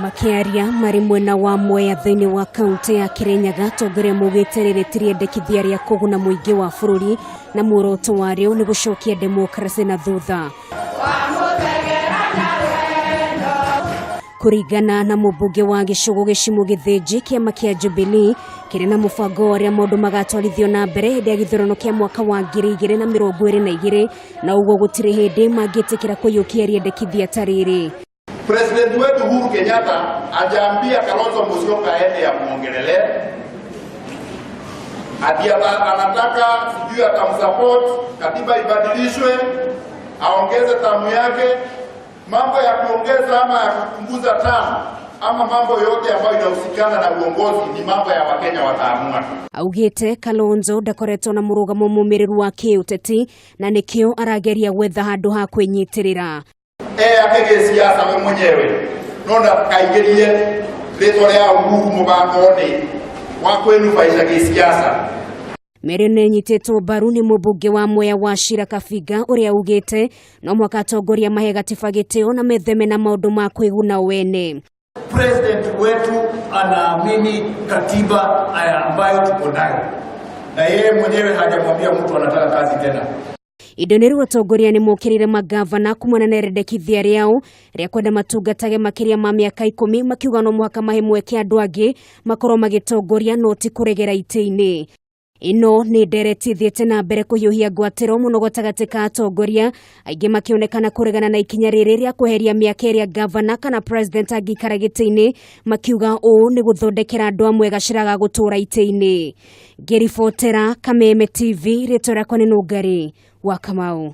Makĩaria marĩ mwena wa Mwea thĩinĩ wa kaunti ya Kirinyaga, atongoria maugĩte rĩrĩ ti rĩendekithia rĩa kũguna mũingĩ wa bũrũri na muoroto warĩo nĩ gũcokia demokrasi na thutha. Kũringana na mũmbunge wa gĩcũgũ gĩcimũ gĩthĩnji, kĩama kĩa Jubilee kĩrĩ na mũbango wa ũrĩa maũndũ magatwarithio na mbere hĩndĩ ya gĩthurano kĩa mwaka wa 2022 na ũguo gũtirĩ hĩndĩ mangĩtĩkĩra kũiyũkia rĩendekithia ta rĩrĩ. President wetu Uhuru Kenyatta hajaambia Kalonzo Musyoka aende amuongelelee, ati anataka sijui atamsupport, katiba ibadilishwe, aongeze tamu yake. Mambo ya kuongeza ama ya kupunguza tamu ama mambo yote ambayo inahusikana na uongozi ni mambo ya Wakenya wataamua. Augĩte Kalonzo ndakoretwo na mũrũgamo mũmĩrĩru wa kĩũteti na nĩkĩo arageria gwetha handũ ha kwĩnyitĩrĩra. Eyake gĩsiasa we mwenyewe no ndakaingĩrie rĩtwa rĩa Uhuru mũbango-inĩ wa kwĩnufaisha gĩsiasa. Mĩario nĩ ĩnyitĩtwo mbaru nĩ mũmbunge wa Mwea wa Shira Kabinga ũrĩa ugĩte no mũhaka atongoria mahe gatiba gĩtĩo na metheme na maũndũ ma kwĩguna wene. President wetu anaamini katiba ambayo tuko nayo, na yeye mwenyewe hajamwambia mtu anataka kazi tena. Indo nĩ rĩu atongoria nĩ mokĩrĩire magavana kumana na irendekithia rĩao rĩa kwenda matungatage makĩria ma mĩaka 10, makiuga no mũhaka mahe mweke andũ angĩ makorwo magĩtongoria no ti kũregera itĩ-inĩ. Ĩno nĩ ndereti ĩthiĩte na mbere kũhiũhia ngwatĩro mũno gatagatĩ ka atongoria aingĩ, makĩonekana kũregana na ikinya rĩrĩ rĩa kweheria mĩaka ĩrĩa gavana kana president angĩikara gĩtĩ-inĩ, makiuga ũũ nĩ gũthondekera andũ amwe gacĩra ga gũtũũra itĩ-inĩ. Ngĩribotera Kameme TV, rĩtwa rĩakwa nĩ Nũngari wa Kamau.